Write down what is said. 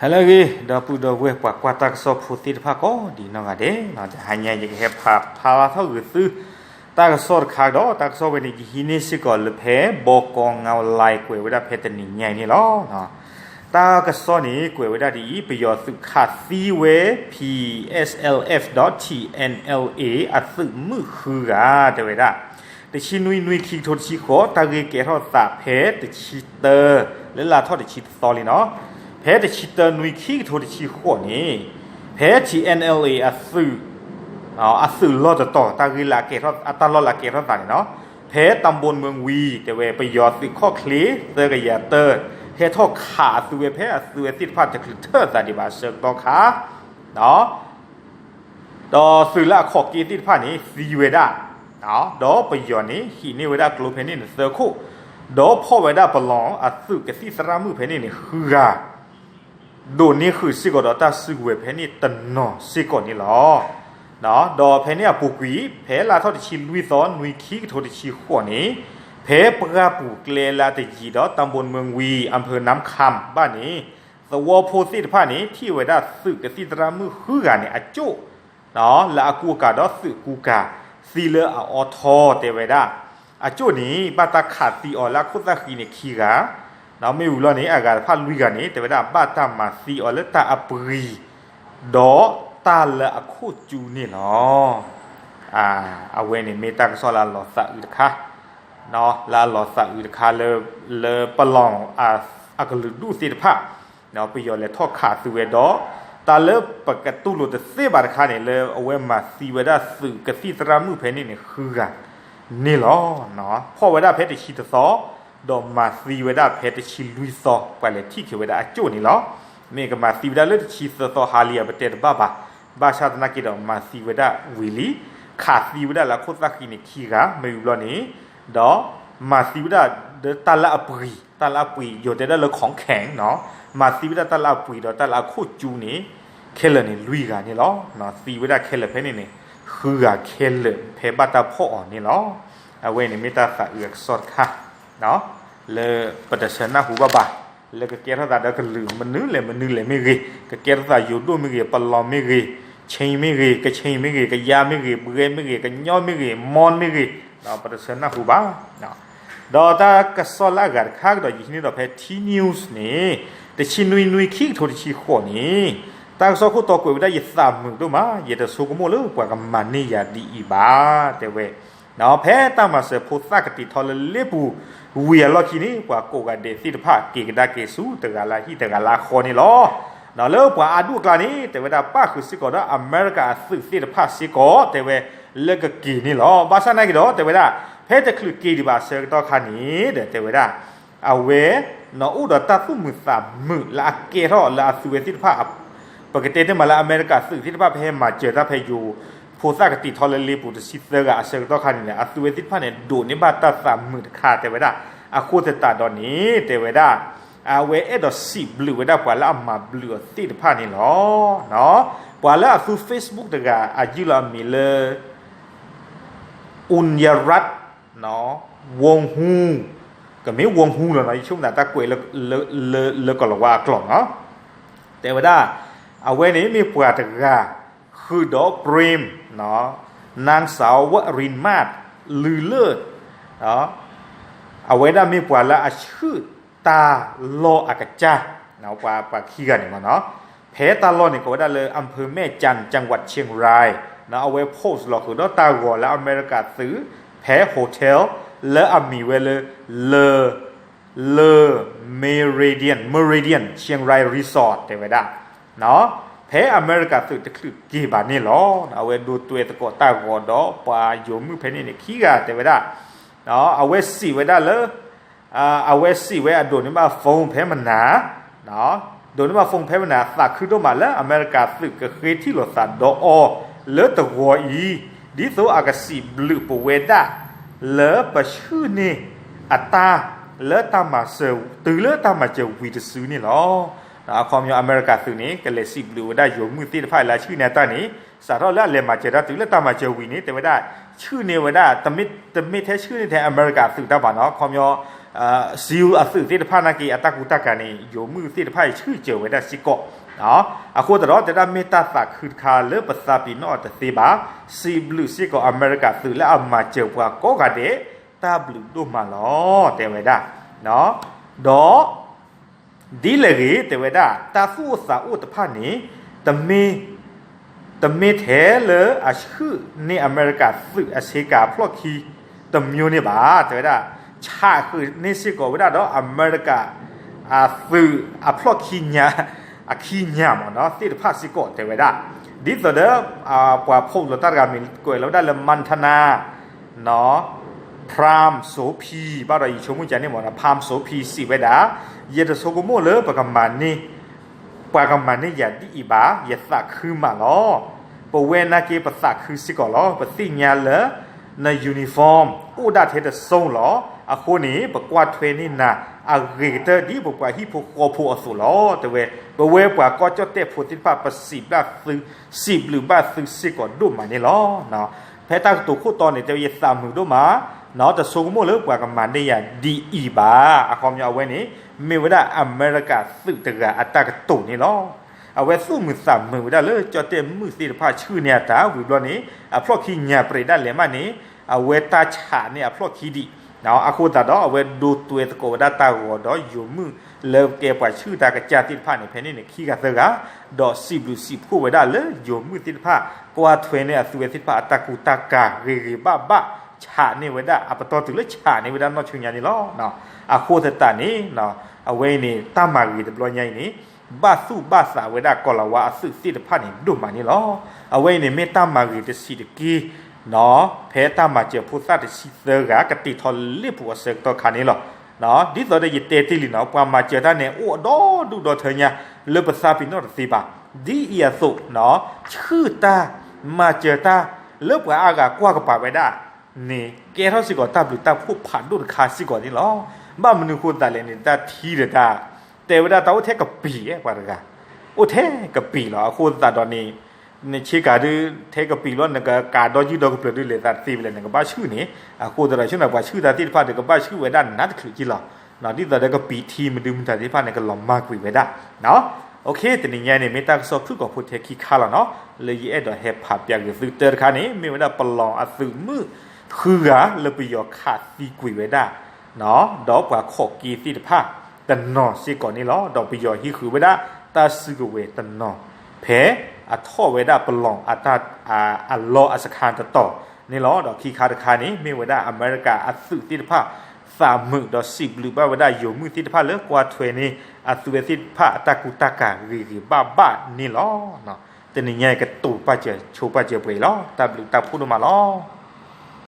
ဟါလၢအဂ့ၤ ဒီပုၢ်ဒီဝဲၢ် ပှၤကွၢ်တၢ်ကစီၣ်ဖိသ့ၣ်တဖၣ်ကိးဒံးနီၢ်ဂၤဒဲး, တဟါညါယကဟဲဖးဖျါထီၣ်ဂုာ်သု တၢ်ကစီၣ်တခါကဒီး တၢ်ကစီၣ်ဝဲန့ၣ် ယဟံးန့ၢ်စ့ၢ်ကီးလၢဖဲ ဘီကီငါလၢ် ကွဲးဝဲဒၣ်ဖဲတနံၤညါအံၤန့ၣ်လီၤ. တၢ်ကစီၣ်န့ၣ် ကွဲးဝဲဒၣ်ဒ်အံၤ, ပယီၤသုးခးသံဝဲ P S L F ဒီး T N L A အသုးမုၢ်ဃုဂၤ တဲဝဲဒၣ် တဆံနွံ နွံ ခံကထိတဆံဃိး တၢ်ဂ့ၢ်ကဲထီၣ်သးဖဲတဆံတၢ လၢလါထီၣ်တဆံတသီလံနီၤ, ဖဲတဆံတၢ နွံ ခံကထိတဆံဃိးန့ၣ် ဖဲ T N L A အသုး အသုးလီၢ်တတီၤ တၢ်ဂ့ၢ်လၢအကဲထီၣ် အတၢ်လီၢ်လၢအကဲထီၣ်သးန့ၣ်နီၤ, ဖဲတၢ်ဘိၣ်မုၢ်ဝံၤ တဲဝဲ ပယီၤသုးခီၣ်ချ့ သၢကယၤတၢ ဟဲထီၣ်ခးအသုးဝဲဖဲအသုးဝဲသ့ၣ်တဖၣ်တချုးထၢၣ်သးဒံးဘၣ်အဆၢကတီၢ်ခါ ဒီးသုးလၢအခီၣ်က့သ့ၣ်တဖၣ်န့ၣ် သံဝဲဒၣ်, ဒီးပယီၤန့ၣ် ဟံးန့ၢ်ဝဲဒၣ်ကျိဖဲန့ၣ်န့ၣ် သၢခိၣ်, ဒီးဖီၣ်ဝဲဒၣ်ပလီၢ်အသုးကသံၣ်သရၣ်မုၣ်ဖဲန့ၣ်န့ၣ် ဃုဂၤ, ဒိးန့ၢ်ဃုာ်စ့ၢ်ကီးဒီးတၢ်စုကဝဲၤဖဲန့ၣ်တနီၤစ့ၢ်ကီးန့ၣ်လီၤ. ဒီးဖဲန့ၣ်အပူၤကွံာ် ဖဲလါထီၣ်တဆံလွံၢ်သီ နွံ ခံကထိတဆံဃိးန့ၣ် ဖဲပှၢ်ပူၤကျဲလၢအတယံၤဒီး တၢ်ဘိၣ်မုၢ်ဝံၤ အၣ်ဖၢၣ်နၢမ်ခၢမ် ဘၣ်န့ၣ် သဝီဖိသ့ၣ်တဖၣ်န့ၣ် ထံၣ်ဝဲဒၣ်သုးကသံၣ်သရၣ်မုၣ်ဃုဂၤန့ၣ် အကၠိၣ် လၢအကူအကၤဒီးသုးကူကၤ သံလၢအအိၣ်ထီၣ် တဲဝဲဒၣ်, အကၠိၣ်န့ၣ် ဘၣ်တၢ်ခးသံအီၤလၢအခိၣ်သၣ်ဃံန့ၣ်ခံဂၤ, မ့ၢ်ဝံၤလီၤန့ၣ် အဂၤတဖၣ်လွံၢ်ဂၤန့ၣ် တဲဝဲဒၣ် ဘၣ်တၢ်မၤသံအီၤလၢတၢ်အပှံၤ ဒီးတၢ်လၢအခိၣ်ကၠူန့ၣ်လီၤ. အဝဲန့ၣ်မ့ၢ်တၢ်ကစီၣ်လၢအလီၤသးအုးတခါ လၢအလီၤသးအုးတခါလၢ လၢပလီၢ်အကလုာ်ဒူၣ်သ့ၣ်တဖၣ် ပယီၤလဲၤထီၣ်ခးသုးဝဲဒီး တၢ်လၢပကတူၢ်လိာ်တသ့ဘၣ်တခါန့ၣ် လၢအဝဲမၤသံဝဲဒၣ်သုးကသံၣ်သရၣ်မုၣ်ဖဲန့ၣ်န့ၣ် ဃုဂၤန့ၣ်လီၤ. ဖီၣ်ဝဲဒၣ်ဖဲတဆံတသီ ဒီးမၤသံဝဲဒၣ်ဖဲတဆံလွံၢ်သီ ပှၤလဲၤထံၣ်က့ၤဝဲဒၣ်အကၠိၣ်န့ၣ်လီၤ. မ့ၢ်ကမၤသံဝဲဒၣ်လၢတဆံသၢသီဟါလံ ပတဲတဘၣ်ဘၣ်, ဘၣ်ဆၣ်သနာ်က့ဒီးမၤသံဝဲဒၣ်ဝံၤလံ, ခးသံဝဲဒၣ်လၢအခိၣ်သၣ်ဃံန့ၣ်ခံဂၤ မ့ၢ်ဝံၤဘျီန့ၣ် ဒီးမၤသံဝဲဒၣ်ဒီးတၢ်လၢအပှံၤ, တၢ်လၢအပှံၤ ယိၤတဲဒၣ်လၢ ของแข็ง နီၤ, မၤသံဝဲဒၣ်တၢ်လၢအပှံၤဒီးတၢ်လၢအခိၣ်ကၠူန့ၣ် ခဲလၢာ်န့ၣ်လွံၢ်ဂၤန့ၣ်လီၤ. သံဝဲဒၣ်ခဲလၢာ်ဖဲန့ၣ်န့ၣ် ဃုဂၤခဲလၢာ်ဖဲဘၣ်တၢ်ဖီၣ်အီၤန့ၣ်လီၤ. အဝဲန့ၣ်မ့ၢ်တၢ်သးအုးအကစီၣ်တခါ လၢပတဆၢနၢ်ဟူဘၣ်ဘၣ် လၢကကဲထီၣ်သးဒီးကလုာ်မနုၤလဲၣ်မနုၤလဲၣ်မ့ၢ်ဂ့ၤ, ကကဲထီၣ်သးယိၤဒိၣ်မ့ၢ်ဂ့ၤ, ပလီၢ်မ့ၢ်ဂ့ၤ, ခ့ၣ်မ့ၢ်ဂ့ၤ, ကခ့ၣ်မ့ၢ်ဂ့ၤ, ကယါမ့ၢ်ဂ့ၤ, ပှဲၤမ့ၢ်ဂ့ၤ, ကညီမ့ၢ်ဂ့ၤ, မီၢ်မ့ၢ်ဂ့ၤ, ပတဆၢနၢ်ဟူဘၣ်. ဒီးတၢ်ကစီၣ်လၢအဂၤတခါကဒီး ယဟံးန့ၢ်ဒီးဖဲ T News န့ၣ် တဆံနွံ နွံ ခံကထိတဆံဃိးန့ၣ် တၢ်ကစီၣ်ခိၣ်တီကွဲးဝဲဒၣ် ယသးမုာ်ဒိၣ်မး ယတဆိကမိၣ်လၢပှၤကမၤန့ၢ်ယၤဒ်အံၤဘၣ် တဲဝဲ ဖဲတၢ်မၤစၢၤဖိသၣ်ကတံာ်ထီလၢလ့ပူၤ ဝံၤအလီၢ်ခံန့ၣ် ပှၤကိးဂၤဒဲးသ့ၣ်တဖၣ် က့ၤကဒါက့ၤဆူ တဂၤလၢဟံၣ်တဂၤလၢဃီန့ၣ်လီၤ. လၢပှၤအါဒူၣ်အကျါန့ၣ် တဲဝဲဒၣ် ပၣ်ဃုာ်စ့ၢ်ကီးဒီးအမဲရကၤအသုးသ့ၣ်တဖၣ်စ့ၢ်ကီး တဲဝဲ လၢကက့ၤန့ၣ်လီၤ. ဘၣ်ဆၣ်နာ်က့ဒီး တဲဝဲဒၣ် ဖဲတချုးက့ၤဒံးဘၣ်အဆၢကတီၢ်ခါန့ၣ် တဲဝဲဒၣ် အဝဲ အိၣ်ဒီးတၢ်သူၣ်မုာ်သးမုာ်လၢအကဲထီၣ်လၢအသုးဝဲသ့ၣ်တဖၣ် ပကတဲတ့ၢ်မးလၢအမဲရကၤသုးသ့ၣ်တဖၣ် ဖဲဟဲမၤစၢၤတၢ်ဖဲယိၤ ဖိသၣ်ကတံာ်ထီလၢလ့ပူၤတဆံသၢဂၤအဆၢကတီၢ်ခါန့ၣ် အသုးဝဲသ့ၣ်တဖၣ်န့ၣ် ဒိးန့ၢ်ဘၣ်တၢ်သးမုာ်တခါ တဲဝဲဒၣ်. အဃိသတးဒီးန့ၣ် တဲဝဲဒၣ် အဝဲအဲၣ်ဒိးစံးဘျုးဝဲဒၣ်ပှၤလၢအမၤဘျုးအီၤသ့ၣ်တဖၣ်န့ၣ်လီၤ. ပှၤလၢအသူ Facebook တဂၤ အယုၢ်လီၤအမံၤလၢ Uñyarad Wonghung, ကမ့ၢ် Wonghung လီၤနီၤ, ယဆိကမိၣ်သးတၢ်ကွဲးလၢ လၢ လၢ လၢကီၢ်လၤဝါအကျိာ်နီၤ, တဲဝဲဒၣ် အဝဲန့ၣ်မ့ၢ်ပှၤတဂၤ ဃုာ်ဒီး Prem နီၤ, နၢင်းစၢဝ် ဝရိၣ်မၢတ်ၣ် လုၢ်လၢၢ် အဝဲဒၣ်မ့ၢ်ပှၤလၢအဆှုၣ်တၢ်လီၢ်အကစၢ်, ပှၤ ပှၤခံဂၤန့ၣ်မ့ၢ်နီၤ, ဖဲတၢ်လီၢ်န့ၣ် ကိးဝဲဒၣ်လၢ อำเภอแม่จันทน์ จังหวัดเชียงราย အဝဲ post လီၤဃုာ်ဒီးတၢ်ဂီၤလၢအမဲရကၤသုး ဖဲ hotel လၢအမံၤဝဲလၢ Le Le Méridien, Méridien Chiang Rai Resort တဲဝဲဒၣ် ဖဲအမဲရကၤသုးတချုးက့ၤဘၣ်န့ၣ်လီၤ. အဝဲဒိးတွဲသကိးတၢ်ဂီၤဒီးပှၤယိၤမုၣ်ဖဲန့ၣ်န့ၣ် ခံဂၤတဲဝဲဒၣ် အဝဲစံးဝဲဒၣ်လၢ အဝဲစံးဝဲအဒိးန့ၢ်ဘၣ် phone ဖဲမနၤ, ဒိးန့ၢ်ဘၣ် phone ဖဲမနၤ သးခုဒိၣ်မးလၢအမဲရကၤသုးကဃ့ထံၣ်လိာ်သးဒီးအီၤလၢတဂီၤအံၤ, ဒ်သိးအကစံးဘျုးပဝဲဒၣ် လၢပဆှုၣ်န့ၢ်အတၢ်လၢတၢ်မၤစၢၤ တုၤလၢတၢ်မၤစၢၤဝံၤတစုန့ၣ်လီၤ. အခီပညီအမဲရကၤသုးန့ၣ် ကလဲၤစံးဘျုးဝဲဒၣ်ယိၤမုၣ်သ့ၣ်တဖၣ်လၢအဆှုၣ်န့ၢ်အတၢ်န့ၣ် စးထီၣ်လၢအလဲၤမၤစၢၤတၢ်တုၤလၢတၢ်မၤစၢၤဝံၤန့ၣ် တဲဝဲဒၣ် ဆှုၣ်န့ၢ်ဝဲဒၣ် တမ့ၢ်ထဲဆှုၣ်န့ၢ်ထဲအမဲရကၤသုးတၢ်ဘၣ်နီၤ, အခီပညီ SEAL အသုးသ့ၣ်တဖၣ်နာ်က့ အတၢ်ကူတၢ်ကၤန့ၣ် ယိၤမုၣ်သ့ၣ်တဖၣ်အံၤဆှၢစၢၤဝဲဒၣ်စ့ၢ်ကီး. အဃိသတးဒီး တဲဒၣ်မ့ၢ်တၢ်သးခုတခါလၢပသးပ့ၤနီၣ်အီၤတသ့ဘၣ်, စံးဘျုးစ့ၢ်ကီးအမဲရကၤသုးလၢအမၤစၢၤပှၤကိးဂၤဒဲး, တၢ်ဘျုးဒိၣ်မးလီၤ တဲဝဲဒၣ်. ဒီး ဒ်လဲၣ်ဂ့ၤ တဲဝဲဒၣ် တၢ်သူၣ်အိၣ်သးအိၣ်တဖၣ်န့ၣ် တမ့ၢ် တမ့ၢ်ထဲလၢအဆှၢန့ၢ်အမဲရကၤသုးအဆ့ကၤအဖျီၣ်ခံတမံၤန့ၣ်ဘၣ်, တဲဝဲဒၣ် ဆှၢဃုာ်န့ၢ်စ့ၢ်ကီးဝဲဒၣ်ဒီးအမဲရကၤ အသုးအဖျီၣ်ခံညါ အခံညါမ့ၢ်နီၤ သ့ၣ်တဖၣ်စ့ၢ်ကီး တဲဝဲဒၣ်. ဒ်သိးဒီး ပှၤဖီၣ်လိာ်တၢ်တဂၤမ့ၢ်ကွဲးလီၤဝဲဒၣ်လၢ Montana နီၤ Pam Sophie ဘၣ်ဒီးယဆိကမိၣ်ကန့ၣ်မ့ၢ်နီၤ Pam Sophie စံးဝဲဒၣ်, ယတဆိကမိၣ်လၢပကမၤန့ၢ် ပှၤကမၤန့ၢ်ယၤဒ်အံၤဘၣ်, ယသးခုမးလီၤ. ပဝဲနာ်က့ပသးခုစ့ၢ်ကီးလီၤ. ပသ့ၣ်ညါလၢ န uniform အိၣ်ဒၣ်ထဲတစိၢ်လီၤ. အဃိန့ၣ် ပကွၢ်ထွဲန့ၢ်နၤအဂ့ၤကတၢၢ်ဒ်ပပှၤဟံၣ်ဖိဃီဖိအသိးလီၤ. တဲဝဲ ပဝဲပှၤကီၢ်ကၠီၣ်တဲၣ်ဖိသ့ၣ်တဖၣ် ပစံးဘျုးသု စံးဘျုးဘၣ်သုစ့ၢ်ကီးဒိၣ်မးန့ၣ်လီၤ. ဖဲတၢ်ကတိၤခိၣ်တီန့ၣ် တဲဝဲယသးမုာ်ဒိၣ်မး, တဆိကမိၣ်လၢပှၤကမၤန့ၢ်ယၤဒ်အံၤဘၣ်. အခီပညီအဝဲန့ၣ် မ့ၢ်ဝဲဒၣ်အမဲရကၤသုးတဂၤအတၢ်ကတိၤန့ၣ်လီၤ. အဝဲသူၣ်မုာ်သးမုာ်ဝဲဒၣ်လၢကၠီၣ်တဲၣ်မုၣ်သ့ၣ်တဖၣ်ဆှၢန့ၢ်အတၢ်ဝံၤဘျီန့ၣ် အဖျီၣ်ခံညါပြဲးဒၣ်လဲာ်မးန့ၣ် အဝဲတၢ်ဆှၢန့ၢ်အဖျီၣ်ခံဒံး အဃိသတးဒီး အဝဲဒိတွဲသကိးဝဲဒၣ်တၢ်ဂီၤဒီးယိၤမုၣ်လၢကဲပှၤဆှၢတၢ်ကစၢ်သ့ၣ်တဖၣ်န့ၣ် ဖဲန့ၣ်န့ၣ် ခံဂၤသၢဂၤ, ဒီးစံးဘျုးစံးဖှိၣ်ဝဲဒၣ်လၢယိၤမုၣ်သ့ၣ်တဖၣ် ကွၢ်ထွဲန့ၢ်အသုဝဲသ့ၣ်တဖၣ်အတၢ်ကူတၢ်ကၤဂ့ၤဂ့ၤဘၣ်ဘၣ် ဆှၢန့ၢ်ဝဲဒၣ်အပတီၢ်တုၤလၢဆှၢန့ၢ်ဝဲဒၣ်နီၢ်ဆူညါန့ၣ်လီၤ. အဃိသတးန့ၣ် အဝဲအံၤန့ၣ် တၢ်မၤဂ့ၤတဘျီညါအံၤန့ၣ် ဘၣ်သူၣ်ဘၣ်သးဝဲဒၣ်ကီၤလၤဝါအသုးသ့ၣ်တဖၣ်န့ၣ် ဒိၣ်မးန့ၣ်လီၤ. အဝဲအံၤန့ၣ် မ့ၢ်တၢ်မၤဂ့ၤတဆံးတက့ၢ် ဖဲတၢ်မၤစၢၤဖိသၣ်တဆံသၢဂၤ ကတ့ၢ်ထီၣ်လၢလ့ၣ်ပူၤအဆၢကတီၢ်ခါန့ၣ်လီၤ. ဒ်သိးဒီးယတဲတ့ၢ်လံနီၤ ပှၤမၤစၢၤတၢ်န့ၣ် အိၣ်အဒီဒူၣ်ဒီထၢညါ လၢပသးပ့ၤနီၣ်တသ့ဘၣ်. ဒ်အံၤအသိး ဆှၢတၢ် မၤစၢၤတၢ် လၢပှၤအါဂၤကွၢ်ကပၤဝဲဒၣ်န့ၣ် ကဲထီၣ်စ့ၢ်ကီးတၢ်ဘျုးတၢ်ဖှိၣ်ဖးဒိၣ်တခါစ့ၢ်ကီးန့ၣ်လီၤ. ဘၣ်မနုၤဃိသးလဲၣ်န့ၣ် တၢ်ထံဒီးတၢ် တဲဝဲဒၣ်တၢ်အိၣ်ထဲကပံာ် ပှၤတဂၤ အိၣ်ထဲကပံာ်လီၤ. အဃိသတးဒီးန့ၣ် နဆ့ကၤဒုး ထဲကပံာ်လီၤ နကကးဒီယုၢ်ဒီကပျၢၤဒုးလဲၤသးတသ့ဝဲလဲၣ် နကဘၣ်ဆှၢန့ၣ်. အဃိသတးဒီး ဆ့ၣ်နီၤပှၤဆှၢတၢ်သ့ၣ်တဖၣ်ဒီး ကဘၣ်ဆှၢဝဲဒၣ်နးတချုးက့လီၤ. ဒ်သိးဒီးကပံာ်ထံမနုၤမတၤသ့ၣ်တဖၣ်န့ၣ် ကလီၤမၢ်ကွံာ်ဝဲဒၣ် တနံၤညါန့ၣ် မ့ၢ်တၢ်ကစီၣ်ဖုၣ်ကိာ်ဖိထဲခံခါလီၤနီၤ လၢယအဲၣ်ဒိးဟဲဖးပၠးဂ့ၤသုတၢတခါန့ၣ် မ့ၢ်ဝဲဒၣ်ပလီၢ်အသုးမုၢ်ဃုဂၤလၢပယီၤခးသံကွံာ်ဝဲဒၣ် ဒီးပှၤခိးက့သ့ၣ်တဖၣ်တနီၤစ့ၢ်ကီးန့ၣ်လီၤ. ဒီးပယီၤဟံးဃုာ်ဝဲဒၣ်တၢ်စုကဝဲၤတနီၤ ဖဲအထီၣ်ဝဲဒၣ်ပလီၢ်အတၢ် အလီၢ်အစခါတတီၤန့ၣ်လီၤ. ဒီးခံခါတခါန့ၣ် မ့ၢ်ဝဲဒၣ်အမဲရကၤအသုးသ့ၣ်တဖၣ် သးမုာ်ဒီးစံးဘျုးဘၣ်ဝဲဒၣ်ယိၤမုၣ်သ့ၣ်တဖၣ်လၢကွၢ်ထွဲန့ၢ် အသုဝဲသ့ၣ်တဖၣ်အတၢ်ကူတၢ်ကၤဂ့ၤဂ့ၤဘၣ်ဘၣ်န့ၣ်လီၤ. တနံၤညါအံၤကတိၤပာ်စၢၤဆိပာ်စၢၤပှဲၤအံၤလီၤ. တၢ်ဘျုးတၢ်ဖှိၣ်ဒိၣ်မးလီၤ.